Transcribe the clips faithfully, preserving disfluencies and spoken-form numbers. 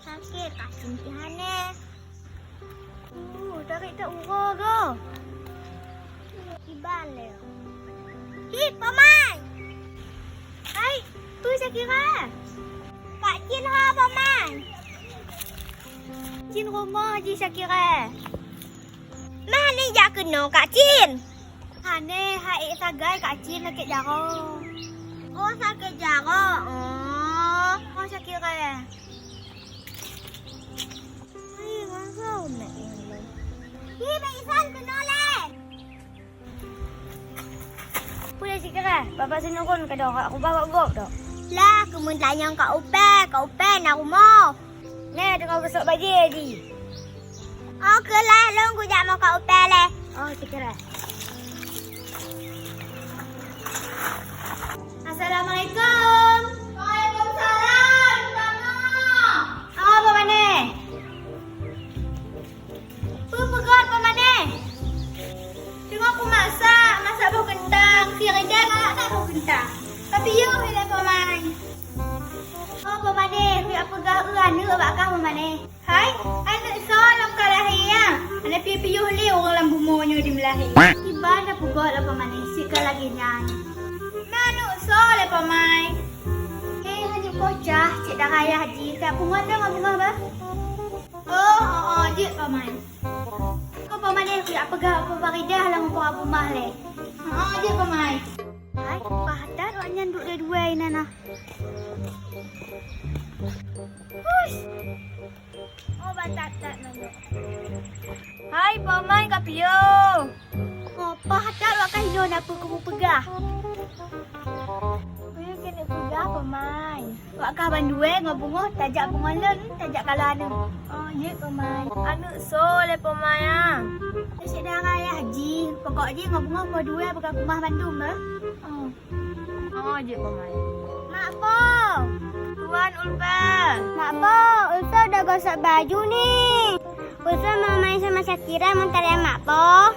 Sakét, Kak Cin pih hana. Uh, tarék that uroe goe. Iban lé. Hi, Pamai! Hai, peue Syakira? Kak Cin ho, Pamai? Cin rumoh jih Syakira. Meuhana jak keunoe Kak Cin? Hana, han ék sagai Kak Cin sakét jaroe. Oh, sakét jaroe. Oh. Oh, Syakira. Hai, ngon soe na ié lom? Hi, Bang Isan, keunoe lé. Peue lé Syakira, babah sineurôn ka dong, ka ubah bak gob dok. Lah, keumeutanyong Kak Upée, Kak Upée na rumoh. Nè, teungoh geusok bajée jih. Oh, keulah lôn kujak meukat Upée lé. Oh, Syakira. Assalamualaikum. Waalaikumsalam, Bang. Oh, Bang Mané. Peue peugah Pamai? Teungoh kumasak, masak boh keuntang, sirindeng masak boh keuntang. Tapi yoh ilée Pamai. Oh, Pamai, kujak peugah eu aneuk bak kah Pamai. Hai, aneuk soe lom ka lahé nyan? Hana piôh-piôh lé ureueng lam bumoe nyoe di meulahé. Iban na peugah lom Pamai, sit ka lagée nyan. Na aneuk soe lé Pamai? Hé, hanjeut poh cah, cit dara yah jih, ka pungon dong bungöh bah. Oh, oh, oh, jeuet Pamai. Ko Pamai deh, kujak peugah Abu Faridah lam umpama bumah lé. Oh, jeuet Pamai. Hai, paih that awak nyan duek dua-dua inan ah. Hush. Oh, batat-tat nyoe. Hai, Pamai ka piôh. Oh, paih that awak ka hinoe na peue kamu peugah. Peue keuneuk peugah, Pamai? Wak kah bandua ngon bungöh, tajak bungöh lôn, tajak kala aneuk. Oh, jeuet, Pamai. Aneuk soe lé Pamai, ah? Syedara yah jih, pokok jih ngon bungöh poh dua beuka keumah bandum, eh? Oh. Oh, jeuet, Pamai. Mak Po! Tuan Ulfa! Mak Po, Ulfa udah gosok baju ni. Ulfa mau main sama Syakira, mau tarian Mak Po.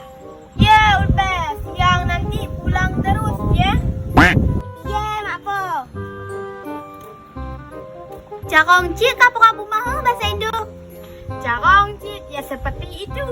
Ya, Ulfa, siang nanti pulang terus, ya? Ya, Mak Po. Carông cit ka pura bumah, eh, bahasa Indo. Carông cit ya seperti itu.